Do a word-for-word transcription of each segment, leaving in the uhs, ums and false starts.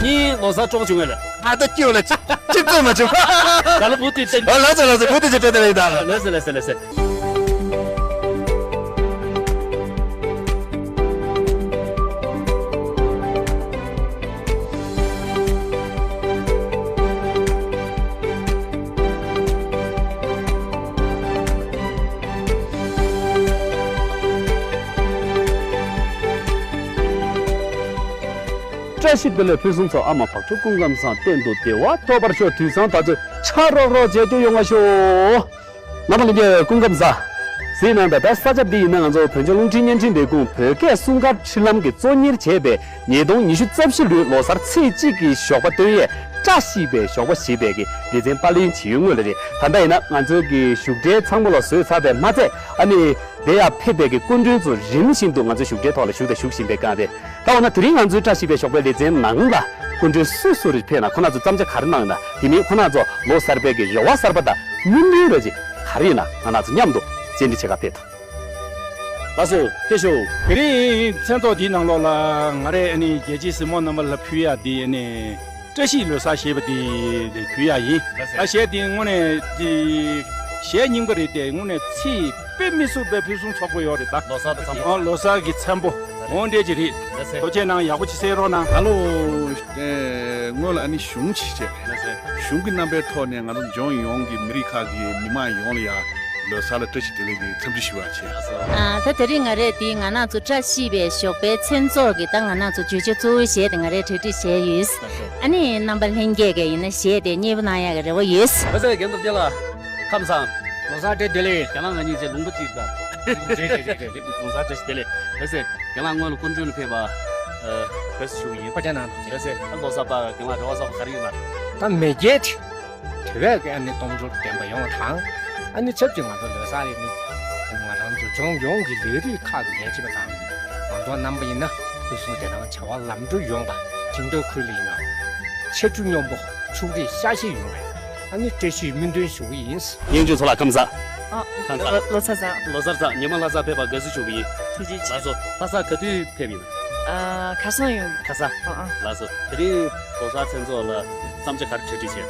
གཉིས་ལོ་གསར་སྤྲོ་བྱུང་བས་ལ། ཨ་ད་སྐྱིད་ལ་ཅི་ཅི་ཙམ་མ་བྱུང་། ད་ལ་བུ་དུས་ཏེ། ཨ་ལ་ཙ་ལ་ཙ་བུ་དུས་ཅི་སྤྲད་དེ་ལ་ཡིན་ད་ལ། ལ་ཟེ་ལ་ཟེ་ལ་ཟེ། བཀྲ་ཤིས་བདེ་ལེགས་ཕུན་སུམ་ཚོགས། ཨ་མ་བག་དྲོ་སྐུ་ཁམས་བཟང་། གཏན་དུ་བདེ་བ་ཐོབ་པར་ཤོག་དུས་བཟང་ད་ཚོད་ཆ་རོག་རོག་མཇལ་རྒྱུ་ཡོང་བ་ཤོག་རྣམ་པ་ལྷན་རྒྱས་སྐུ་ཁམས་བཟང་། གཟིགས་གནང་དང་། ད་ས་ཆ་འདི་ཡིན་ན་ང་ཚོ་བོད་ལྗོངས་རླུང་འཕྲིན་བརྙན་འཕྲིན་ལས་ཁུངས་བོད་སྐད་སྲུང་སྐར་འཕྲིན་ལམ་གྱིས་གཙོ་གཉེར་བྱས་པའི་ཉིས་སྟོང་ཉི་ཤུ་རྩ་བཞི་ལོའི་ལོ་གསར་ཚེས་གཅིག་གི་ཞོགས་པ་སྟོན་ཡས་བཀྲ་ཤིས་པའི་ཞོགས་པ་ཞེས་པའི་གི་ལེ་ཚན་པར་ལེན་བྱེད་ཡུལ་དངོས་ལ་རེད། ད་ལྟ་ཡིན་ན་ང་ཚོའི་གི་བཞུགས་གྲལ་ཚང་མ་ལ་བཟོས་ཚར་བས་མ་ཚད། ཨ་ནི་དེ་ཡར་ཕེབས་པའི་གི་སྐུ་མགྲོན་ཚོ་རིམ་བཞིན་དུ་ང་ཚོའི་བཞུགས་གྲལ་ཐོག་ལ་བཞུགས་དང་བཞུགས་བཞིན་པའི་སྒང་རེད། ད་འོ་ན་དེ་རིང་ང་ཚོའི་བཀྲ་ཤིས་པའི་ཞོགས་པའི་ལེ་ཚན་ནང་ལ་སྐུ་མགྲོན་སུ་སུ་རེ་ཕེབས་ན། ཁོ་ན་ཚོ་བརྩམས་བྱ་ག་རེ་གནང་ཡོད་ན། དེ་མིན་ཁོ་ན་ཚོ་ལོ་གསར་པའི་གི་རེ་བ་གསར་པ་དང་སྨོན་འདུན་རེ་ཅིག་ག་རེ་ཡོད་ན་ང་རང་ཚོ་མཉམ་དུ་བཅར་འདྲི་བྱེད་ག་ཕེབས་དང་། ལགས་སོ། ཕེབས་ཤོག་དེ་རིང་མཚན་ཚོགས་འདིའི་ནང་ལོགས་ལ་ང་རས་ཨ་ནི་རྒྱལ་གཅེས་གཟིགས་མོ་རྣམ་པ་ལ་ཕུལ་ཡག་འདི་ཨ་ནི་བཀྲ་ཤིས་ལོ་གསར་ཞེས་པ་དེ་ཕུལ་ཡག་ཡིན། ལགས་སོ། ད་གཞས་འདི་དངོས་གནས་འདི་གཞས་རྙིང་པ་རེད་དེ། དངོས་གནས་ཚིག་དཔེ་མི་སྲིད་པའི་ཕུན་སུམ་ཚོགས་པོ་ཡོད་རེད་ད། ལོ་གསར་དང་འཚམས་པོ། ཨ་ལོ་གསར་གྱི་མཚན་པོ། འོ་འདྲས་ཅིག་རེད། ལགས་སོ། ཐུགས་རྗེ་གནང་། ཡག་པོ་ཅིག་གསན་རོགས་གནང་། ད་ལོ་ཨེ་སྔོན་ལ་ཨ་ནི་གཞུང་ཅིག་བྱས། ལགས་སོ། གཞུང་གི་རྣམ་པའི་ཐོག་ནས་ང་ཚོ་ལྗོངས་ཡོངས་ཀྱི་མི་རིགས་ཁག་གི་མི་མང་ཡོངས་ལ་ཡང་ལོ་གསར་ལ་བཀྲ་ཤིས་བདེ་ལེགས་ཀྱི་འཚམས་འདྲི་ཞུ་བར་བྱས། ལགས་སོ། ཨ་ད་དེ་རིང་ང་རས་དེ་ང་རང་ཚོ་བཀྲ་ཤིས་པའི་ཞོགས་པའི་མཚན་ཚོགས་ཀྱི་ད་ང་རང་ཚོ་བརྗོད་བྱ་གཙོ་བོའི་གཞས་དེ་ང་རས་གྲ་སྒྲིག་བྱས་ཡོད། ལགས་སོ། ཨ་ནི་རྣམ་པ་ལྷན་རྒྱས་ཀྱིས་ཡིན་ན་གཞས་དེ་མཉེས་པོ་གནང་ཡག་གི་རེ་བ་ཡོད། ལགས་སོ། རྒན་ཐོབ་རྒྱལ་ལགས། ཁམས་བཟང་། ལོ་གསར་བཀྲ་ཤིས་བདེ་ལེགས། རྒན་ལགས་ང་གཉིས་བཅས་ལུང་པ་གཅིག་རེད། རེད་རེད་རེད་རེད། ལོ་གསར་བཀྲ་ཤིས་བདེ་ལེགས། ལགས་སེ། རྒན་ལགས་སྔོན་ལ་སྐུ་མགྲོན་ལ་ཕེབས་པ། ཨ། དགའ་བསུ་ཞུ་གི་ཡིན། ཕ་ཁྱེད་རང་། ལགས་སེ། ཨ་ལོ་གསར་པ་རྒན་ལགས་རེ་བ་གསར་པ་ག་རེ་ཡོད་ན། ད་མེས་རྒྱལ་དེ་བས་ཀྱི་ཨ་ནི་གཏོང་སྤྲོ་ལྡན་པ་ཡོང་བ་དང་། ཨ་ནི་ཆབས་ཅིག་ང་ཚོ་ལོ་གསར་ཡིན་ནི་ང་རང་ཚོ་ལྗོངས་ཡོངས་ཀྱི་ལས་རིགས་ཁག་གི་ལས་བྱེད་པ་དང་། ང་ཚོ་རྣམ་པ་ཡིན་ན་ཕུན་སུམ་ཚོགས་དང་བྱ་བ་ལམ་འགྲོ་ཡོང་བ། དེང་དུས་ཁུལ་ལ་ཡིན་ན་ཆར་ཆུ་སྙོམས་པོ། ཕྱུགས་རིགས་ཤ་ཤེད་ཡོང་བའི་ཨ་ནི་བཀྲ་ཤིས་སྨོན་འདུན་ཞུ་གི་ཡིན། སྙན་ཆུང་ཚོ་ལ་ཁམས་བཟང་། ཨ། ཁམས་བཟང་། ལོ་གསར་བཟང་། ལོ་གསར་བཟང་། ཉི་མ་ལྷ་སར་ཕེབས་པར་དགའ་བསུ་ཞུ་གི་ཡིན། ཐུགས་རྗེ་ཆེ། ལགས་སོ། ལྷ་སར་ག་དུས་ཕེབས་ཡིན། ཨ། ཁ་སང་ཡོང་། ཁ་སང་། ཨ་ཨ། ལགས་སོ། དེ་རིང་ལོ་གསར་མཚན་ཚོགས་ལ་བརྩམས་བྱ་ག་རེ་གྲ་སྒྲིག་བྱས་ན།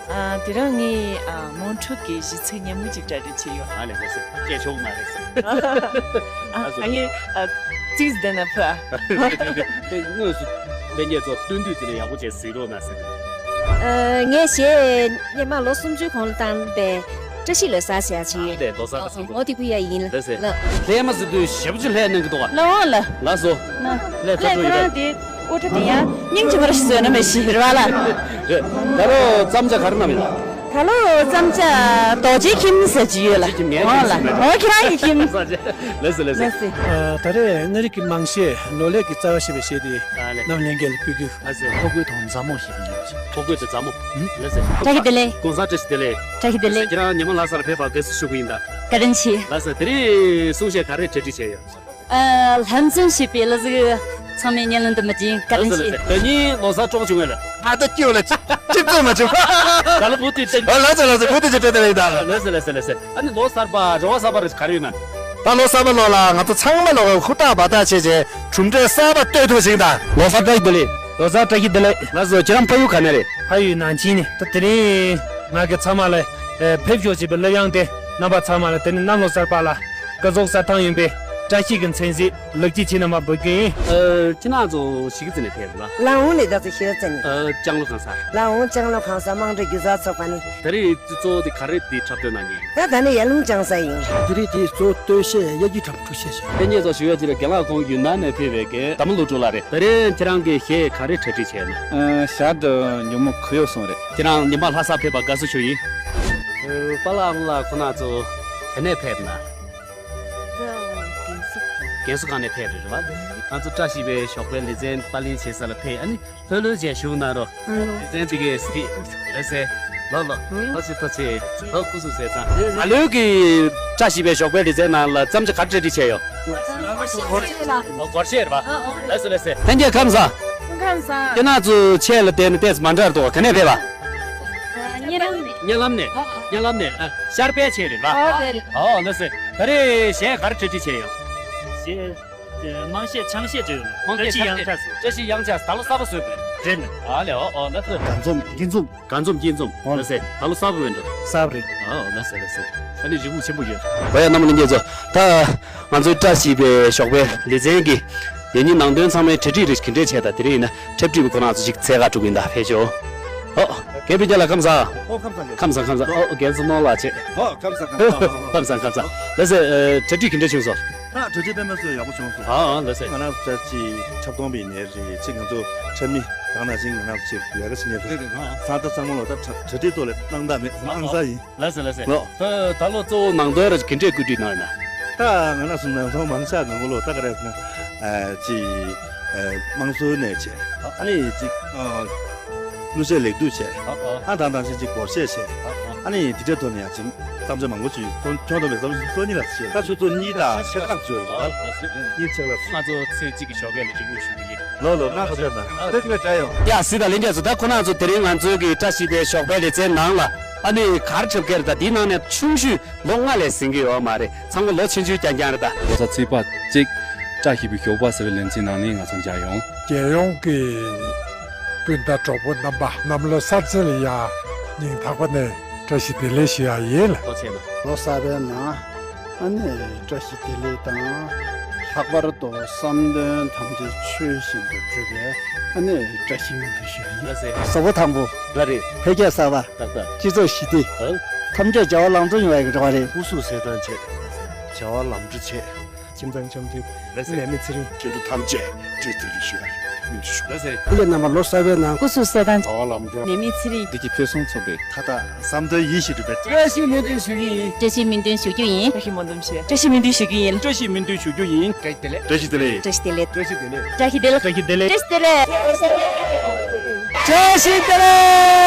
ཨ། དེ་རིང་ངས་ཨ་མོན་ཁྲོད་ཀྱི་གཞས་ཚིག་སྙན་མོ་ཅིག་གྲ་སྒྲིག་བྱས་ཡོད། ཨ་ལས། ལགས་སོ། སྐད་ཆོག་མ་རེད། ཨ། ལགས་སོ། ཨ་ངས་ཨ་ཙིག་བསྡད་ན་ཕུ་ཨ། དེ་དངོས་སུ་ལྷན་རྒྱས་ཚོ་སྟོན་དུས་ཙམ་ལ་ཡག་པོ་བྱས་གཟིགས་རོགས་གནང་ཟེར། ཨ། ངས་གཞས་སྔོན་མ་ལོ་སུམ་ཅུའི་གོང་ལ་བཏང་པའི་བཀྲ་ཤིས་ལོ་གསར་ཞེས་བྱས། ཨ་ལས། ལོ་གསར་དང་། ལགས་སོ། འོ་དེ་ཕུལ་ཡག་ཡིན། ལགས་སེ། ལགས། ལྷས་མ་ཟེར་དུས་ཞེ་པོ་ཅིག་ལྷས་གནང་གི་འདུག་ག། ལགས་འོང་ལགས། ལགས་སོ། ལགས། ལྷས་ཁ་ལགས། ཁོ་རང་དྲོ་ཡོད་རེད། དེ་སྐུ་ཁྲ་དེ་ཡང་སྙིང་རྗེ་མོ་ར་ཞིག་བཟོས་ན་མ་གཞི་རེད་བ་ལགས། རེད། ད་ལོ་བརྩམས་བྱ་ག་རེ་བསྣམས་ཡོད། ད་ལོ་བརྩམས་བྱ་རྡོ་རྗེ་ཁྱིམ་ཟེར་གྱི་ཡོད་ལགས། རྡོ་རྗེ་ཁྱིམ། ངའི་འོང་ལགས། འོ་ཁྱེད་རང་གི་ཁྱིམ། ལགས་སེ། ལགས་སེ། ལགས་སེ། ཨ། ད་རེས་མངའ་རིས་ཀྱི་མང་གཞས་ལོ་ལེགས་ཀྱི་རྩ་བ་ཞེས་པའི་གཞས་དེ། ཨ་ལས། རྣམ་ལྷན་རྒྱས་ལ་ཕུལ་རྒྱུ། ལགས་སེ། ཕོ་རྒོད་དང་མཛའ་མོ་ཞེས་པའི་ཡང་ཞིག་ཕོ་རྒོད་དང་མཛའ་མོ། ལགས་སེ། བཀྲ་ཤིས་བདེ་ལེགས། གུང་སེང་བཀྲ་ཤིས་བདེ་ལེགས། བཀྲ་ཤིས་བདེ་ལེགས། ཁྱེད་རང་ཉི་མ་ལྷ་སར་ཕེབས་པར་དགའ་བསུ་ཞུ་གི་ཡིན་ད། བཀའ་དྲིན་ཆེ། ལགས་སེ། དེ་རིང་གསུང་བཤད་ག་རེ་གྲ་སྒྲིག་བྱས་ཡོད། ཨ། ལྷ་འཛིན་ཞེས་པའི་ལ་ཟིག་ཚང་མས་སྙན་ལམ་དུ་མི་བྱིན། བཀའ་དྲིན་ཆེ། ལགས་སེ། ལགས་སེ། ད་ཉིན་ལོ་གསར་སྤྲོ་བྱུང་བས་ལ། ཨ་ད་སྐྱིད་ལ་ཅི་ཅི་ཙམ་མ་བྱུང་། ད་ལོ་བུ་དུས་ཏེ། ཨ་ལ་ཙ་ལ་ཙ་བུ་དུས་ཅི་སྤྲད་དེ་ལ་ཡིན་ད། ལགས་སེ། ལགས་སེ། ལགས་སེ། ཨ་ནི་ལོ་གསར་པ་རེ་བ་གསར་པ་རེ་ག་རེ་ཡོད་ན། ད་ལོ་གསར་པ་ལོ་ལ་ང་ཚོ་ཚང་མ་ལོ་ཧུར་ཐག་འབད་ཐག་བྱས་བྱས་གྲུབ་འབྲས་གསར་པ་གཏོད་ཐུབ་ཞིག་ད། ལོ་གསར་བཀྲ་ཤིས་བདེ་ལེགས། ལོ་གསར་བཀྲ་ཤིས་བདེ་ལེགས། ལགས་སོ། ཁྱེད་རང་ཕ་ཡུལ་ག་ནས་རེད། ཕ་ཡུལ་ནང་ཆེན་ནས། ད་དེ་རིང་ང་གི་ཚང་མ་ལ་ཨེ་ཕེབས་ཤོག་ཅེས་པའི་སློབ་ཡོན་དེ་རྣམ་པ་ཚང་མ་ལ། དེ་ནི་གནམ་ལོ་གསར་པ་ལ་སྐུ་གཟུགས་གསལ་ཐང་ཡིན་པའི་བཀྲ་ཤིས་ཀྱི་མཚན་གཟིགས་ལེགས་སྐྱེས་ཆེ་རྣམ་པ་འབུལ་གྱི་ཡིན། ཨ། ཁྱེད་རང་ཚོ་གཞིས་ཀ་རྩེ་ནས་ཕེབས་རེད་པ། ལ་འོང་ནས་ད་ཚོ་གཞིས་ཀ་རྩེ་ནས། ཨ། ལྕང་ལོ་གང་ས། ལ་འོང་ལྕང་ལོ་གང་ས་དམངས་ཁྲོད་སྒྱུ་རྩལ་ཚོགས་པ་ནས། ད་རེས་གཙོ་བོ་དེ་ག་རེ་དེ་འཁྲབ་སྟོན་གནང་གི་ཡིན། ད་ད་ནི་ཡར་ཀླུང་ལྕང་ས་ཡིན། དེ་རིང་དེ་གཙོ་བོ་སྟོད་གཞས་གཡག་རྒྱུག་འཁྲབ་འཁྲུག་གཞས་ཤིག་ཕན་ཉེ་ཚོ་ཞུ་ཡ་ཅི་རེད། རྒན་ལགས་ཁོང་ཡུན་ནན་ནས་ཕེབས་པའི་རྒན་དར་མ་ལུ་ཀྲུག་ལགས་རེད། ད་རེས་ཁྱེད་རང་གིས་གཞས་ག་རེ་གྲ་སྒྲིག་བྱས་ན། ཨ། ཞར་དུ་ཉོན་མོངས་གུ་ཡངས་སོང་རེད། ཁྱེད་རང་ཉི་མ་ལྷ་སར་ཕེབས་པར་དགའ་བསུ་ཞུ་ཡིན། ཨ། པཱ་ལགས་ཨ་མ་ལགས་ཁོང་རྣམ་ཚོ་ག་ནས་ཕེབས་ན། རྒན་གསོ་ཁང་ནས་ཕེབས་རེད་པ། ང་ཚོ་བཀྲ་ཤིས་པའི་ཞོགས་པའི་ལེ་ཚན་པར་ལེན་བྱེད་ས་ལ་ཕེབས། ཨ་ནི་ལྷོད་ལྷོད་བྱས་བཞུགས་གནང་རོགས། ལེ་ཚན་འདི་གའི་སི་ལེ་ཚན། ལོ་ལོ། ལོ་ཅི་ཐོ་ཆེ། ལོ་སྐུ་གཟུགས་ཟེར་ཙང་། ད་ལོའི་གི་བཀྲ་ཤིས་པའི་ཞོགས་པའི་ལེ་ཚན་ནང་ལ་བརྩམས་བྱ་ག་རེ་གྲ་སྒྲིག་བྱས་ཡོད། ཨོ། སྒོར་གཞས་རེད་པ། ལགས་སོ། ལགས་སོ། ལྷན་རྒྱས་ཁམས་བཟང་། ཁམས་བཟང་། ཁྱེད་རྣམ་ཚོ་ཆེད་ལ་བསྡད་ནས་ཏོག་ཙམ་མ་འདྲ་འདུག་ག་ནས་ཕེབས་པ། ཉེ་ལམ་ནས། ཉེ་ལམ་ནས། ཉེ་ལམ་ནས། ཨ། ཤར་པའི་ཆེད་རེད་པ། ཨོ་དེ་རེད། ཨོ་ལགས་སོ། ད་རེས་གཞས་ག་རེ་གྲ་སྒྲིག་བྱས་ཡོད། གཞས། དམངས་གཞས་ཆང་གཞས་བརྗོད་ཡོད། དམངས་གཞས། བཀྲ་ཤིས་གཡང་ཆགས་ཟེར། བཀྲ་ཤིས་གཡང་ཆགས། ད་ལོ་གསར་པ་བཟོས་པའི། རེད། ཨ་ལེ། ཨོ་ཨོ། ལགས་སོ། དགའ་འཛོམས་དགྱེས་འཛོམས། དགའ་འཛོམས་དགྱེས་འཛོམས། ཨོ་ལགས་སེ། ད་ལོ་གསར་པ་རེད་འགྲོ། གསར་པ་རེད། ཨོ་ལགས་སེ་ལགས་སེ། ཨ་ནི་རི་བོ་ཆེན་པོ་ཡོད། བ་ཡ་རྣམ་པ་ལྷན་རྒྱས་ཚོ། ད་ང་ཚོའི་བཀྲ་ཤིས་པའི་ཞོགས་པའི་ལེ་ཚན་གྱི་ཡིན་ནི་ནང་དོན་ཚང་མའི་གྲ་སྒྲིག་རེ་ག་འདྲས་བྱས། ད་དེ་རིང་ཡིན་ན་འཁྲབ་ཁྲིད་པ་ཁོ་རང་ཚོ་ཞིག་འཚོལ་ག་འགྲོ་གི་ཡིན། ད་ཕེབས་ཤོག་ཨོ། རྒན་པེ་རྒྱ་ལགས་ཁམས་བཟང་། ཨོ་ཁམས་བཟང་། ཁམས་བཟང་ཁམས་བཟང་། ཨོ་རྒན་ཚོ་ནོར་ལ་བྱེད། ཨོ་ཁམས་བཟང་ཁམས་བཟང་། ཁམས་བཟང་ཁམས་བཟང་། ལགས་སེ། གྲ་སྒྲིག་ག་འདྲས་བྱུང་སོང་། ད་གྲ་སྒྲིག་དཔེ་མ་ཚོ་ཡག་པོ་བྱུང་སོང་། ཨ་ཨ་ལགས་སེ། ང་རང་ཚོ་ཅིག་འཁྲབ་སྟོན་པ་ཡིན་ནའི་རེད། ཅིག་ང་ཚོ་འཁྲབ་མི་དེ་ནང་བཞིན་ང་རང་ཚོ་ཅིག་ལས་ཀ་བྱེད་མཁན་རེད། ཚང་མ་ཚང་མ་ལོ་ད་གྲ་སྒྲིག་ཐོག་ལ་གནང་དང་མེད་གནང་ས་ཡིན། ལགས་སེ་ལགས་སེ། ལོ། ད་ད་ལོ་གཙོ་བོ་ནང་དོན་ར་ག་འདྲས་བཀོད་སྒྲིག་གནང་ཡོད་ན། ད་ང་རང་ཚོ་ནང་དོན་མང་ཆེ་བ་ང་ཚོ་ལོ་ད་ག་རེ་ཟེར་ན། ཨ་ཅིག་ཨ་དམངས་སྲོལ་ནས་བྱས། ཨ་ནི་ཅིག་ཨ་གླུ་གཞས་ལེགས་སྒྲིག་བྱས། ཨ་ཨ། ཨ་དང་དང་ཞིག་ཅིག་སྒོར་གཞས་བྱས། ཨ་ཨ། ཨ་ནི་དེ་འདྲའི་ཐོག་ནས་ཡང་ཅིག་བརྩམས་ཆོས་མང་པོ་ཅིག་ཁྱོན་ཁྱོན་བསྡོམས་པའི་བརྩམས་ཆོས་སོ་གཉིས་ལ་བྱས། ད་ཆུ་ཚོད་གཉིས་དང་ཕྱེད་ཀ་བརྗོད། ཨ་ལགས་སེ། གཉིས་ཕྱེད་ཀ་ལ། ང་ཚོ་ཚེས་གཅིག་གི་ཞོགས་ཀས་ལ་འཇུག་ལུགས་ཞུ་གི་ཡིན། ལོ་ལོ། ང་ཁ་ཤས་དང་དེ་ཚོ་བྱ་ཡོང་། ཡ་སི་ད་ལེན་རྒྱས་ཚོ། ད་ཁོ་རང་ཚོ་དེ་རིང་ང་ཚོའི་གི་བཀྲ་ཤིས་པའི་ཞོགས་པའི་ལེ་ཚན་ནང་ལ་ཨ་ནི་ག་རེ་འཁྲབ་ཀྱི་རེད། ད་འདིའི་ནང་ནས་ཆུང་ཤོས་ལོ་ལྔ་ལས་ཟིན་གྱི་ཡོད་མ་རེད། ཚང་མ་ལོ་ཆུང་ཆུང་རྐྱང་རྐྱང་རེད་ད། ལོ་གསར་ཚེས་པ་གཅིག་བཀྲ་ཤིས་པའི་ཞོགས་པ་ཟེར་བའི་ལེ་ཚན་ནང་ནས་ང་ཚོ་མཇལ་ཡོང་། རྒྱལ་ཡོངས་ཀྱི་སྤུན་ཟླ་གྲོགས་པོ་རྣམ་པ་གནམ་ལོ་གསར་ཚེས་ལ་ཡ་སྙིང་ཐག་པ་ནས་བཀྲ་ཤིས་བདེ་ལེགས་ཞུ་ཡ་ཡིན་ལ། ལོ་གསར་པའི་ནང་ཨ་ནི་བཀྲ་ཤིས་བདེ་ལེགས་དང་། ལྷག་པར་དུ་བསམ་དོན་ཐམས་ཅད་ཆོས་བཞིན་དུ་འགྲུབ་པའི་ཨ་ནི་བཀྲ་ཤིས་སྨོན་འདུན་ཞུ་ཡ་ཡིན། ལགས་སེ། གཟའ་པ་དང་པོ། ལགས་རེད། འཕེལ་རྒྱས་གསར་པ། ཏག་ཏག་སྤྱི་ཚོགས་ཞི་བདེ། ཨང་། ཐམས་ཅད་བྱ་བ་ལམ་འགྲོ་ཡོང་བའི་རེ་བ་རེད། སྐུ་གཟུགས་གསལ་ཐང་བྱེད། བྱ་བ་ལམ་འགྲོ་བྱེད། ཁྱིམ་ཚང་འཆམ་མཐུན། ལགས་སེ། ནད་མེད་ཚེ་རིང་། སྐྱེ་འགྲོ་ཐམས་ཅད་བཀྲ་ཤིས་བདེ་ལེགས་ཞུ་ཡ་ཡིན། ཞུ། ལགས་སེ། སྐུ་ལས་རྣམ་པ་ལོ་གསར་པའི་ནང་། སྐུ་གཟུགས་གསལ་ཐང་། བྱ་བ་ལམ་འགྲོ། ནད་མེད་ཚེ་རིང་། བདེ་སྐྱིད་ཕུན་སུམ་ཚོགས་པའི། ད་ལྟ་བསམ་དོན་ཡིད་བཞིན་འགྲུབ་པའི། བཀྲ་ཤིས་སྨོན་འདུན་ཞུ་གི་ཡིན། བཀྲ་ཤིས་སྨོན་འདུན་ཞུ་རྒྱུ་ཡིན། བཀྲ་ཤིས་སྨོན་འདུན་ཞུ། བཀྲ་ཤིས་སྨོན་འདུན་ཞུ་གི་ཡིན། བཀྲ་ཤིས་སྨོན་འདུན་ཞུ་རྒྱུ་ཡིན། བཀྲ་ཤིས་བདེ་ལེགས། བཀྲ་ཤིས་བདེ་ལེགས། བཀྲ་ཤིས་བདེ་ལེགས། བཀྲ་ཤིས་བདེ་ལེགས། བཀྲ་ཤིས་བདེ་ལེགས། བཀྲ་ཤིས་བདེ་ལེགས། བཀྲ་ཤིས་བདེ་ལེགས།